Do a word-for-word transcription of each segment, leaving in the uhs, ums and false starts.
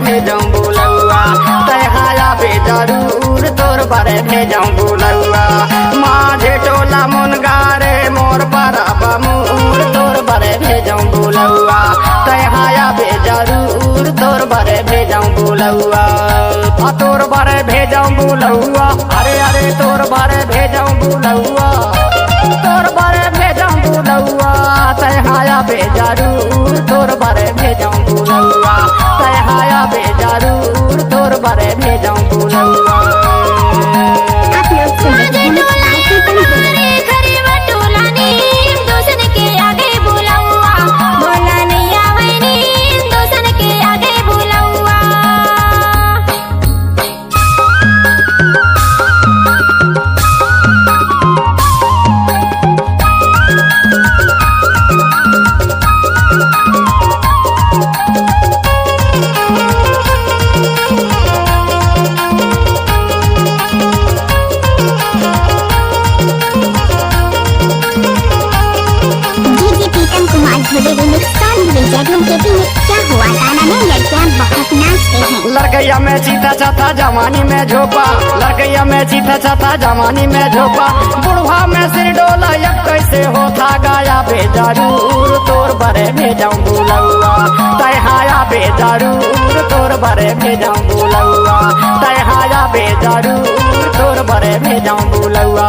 भेजौं बुलौआ, तैं हा आबे जरूर तोर बरे भेजौं बुलौआ। माझे टोला मुनगा रे मोर परब मूर, तोर बरे भेजौं बुलौआ, तैं हा आबे जरूर तोर बरे भेजौं बुलौआ। आ तोर बरे भेजौं बुलौआ, अरे अरे तोर बरे भेजौं बुलौआ, तोर बरे भेजौं बुलौआ, तैं हा आबे जरूर तोर बरे भेजौं बुलौआ, तैं हा आबे जरूर तोर बरे भेजौं बुलौआ। आप लोग सुन रहे हैं मुझे टोला याद है, घरे बटोला नीम दोसन के आगे बुलौआ, बोला नहीं आवे नीम दोसन के आगे बुलौआ। डीजे प्रीतम कुमार धुर्वे remix song विजय धूमकेतु में क्या हुआ गाना में लड़कियां बहुत नाचते हैं। लड़कैया में चीथा छाथा, जवानी में झोपा, लड़कैया में चीथा छाथा, जवानी में झोपा, बुढ़वा में सिर डोला, अब कैसे होथा गाया बे जरूर, तोर बरे भेजौं बुलौआ, तैं हा आबे जरूर, तोर बरे भेजौं बुलौआ, तैं हा आबे जरूर, तोर बरे भेजौं बुलौआ।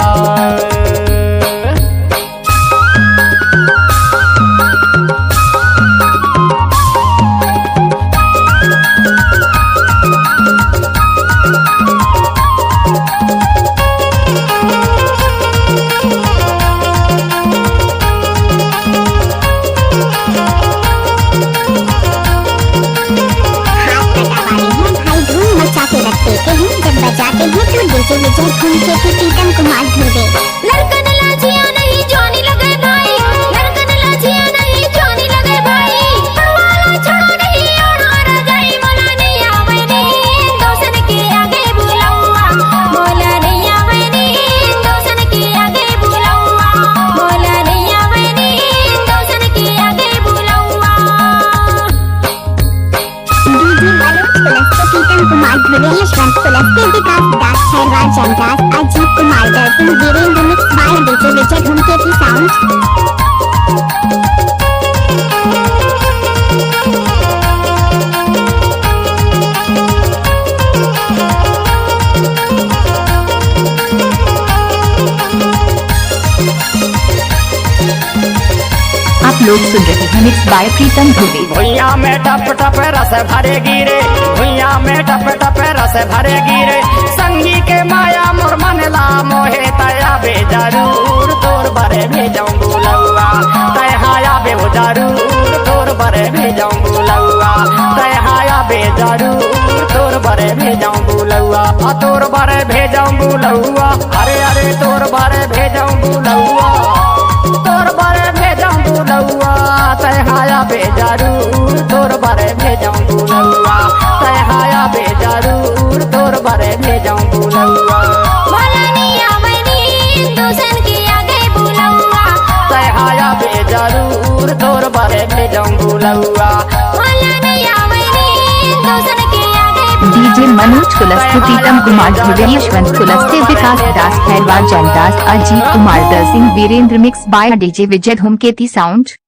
हाथ कटावाले हैं भाई, धूम मचा के रख देते हैं। जब बजाते हैं तो डीजे विजय धूमकेतु प्रीतम कुमार धुर्वे। लड़कन लाजिया नहीं जानी लगे भाई, लड़कन लाजिया नहीं जानी लगे भाई। वाला छोड़ा नहीं और हार जाए, मोला नहीं आवे नीम दोसन के आगे बुलौआ, मोला नहीं आवे नीम दोसन के आगे बुलौआ, मोला नहीं आवे नीम दोसन के आगे बुलौआ। DJ Manoj Kulaste, Pritam Kumar Dhurve, Yashwant Kulaste, Vikas Das, Khairwar Jamdas, Ajit Kumar Darshan, Virendra mix by DJ Vijay धूमकेतु sound। आप लोग सुन रहे हैं mix by प्रीतम धुर्वे। भुइयां में टप टप रस भरे गिरे, भुइयां में टप टप रस भरे गिरे। संगी के माया मोर मन ला मोहे, तैं आबे जरूर तोर बरे भेजौं बुलौआ, तैं हा आबे जरूर तोर बरे भेजौं बुलौआ, तैं हा आबे जरूर तोर बरे भेजौं बुलौआ, आ तोर बरे भेजौं बुलौआ। अरे अरे तोर बरे भेजौं बुलौआ, तोर बरे भेजौं बुलौआ, तैं हा आबे जरूर तोर बरे भेजौं बुलौआ, तैं हा आबे जरूर तोर बरे भेजौं बुलौआ। भला नहीं आवे नीम दोसन के आगे बुलौआ, तैं हा आबे जरूर तोर बरे भेजौं बुलौआ। DJ Manoj Kulaste, Pritam Kumar Dhurve, Yashwant Kulaste, Vikas Das, Khairwar Jamdas, Ajit Kumar Dal Singh, Virendra mix by DJ Vijay धूमकेतु sound।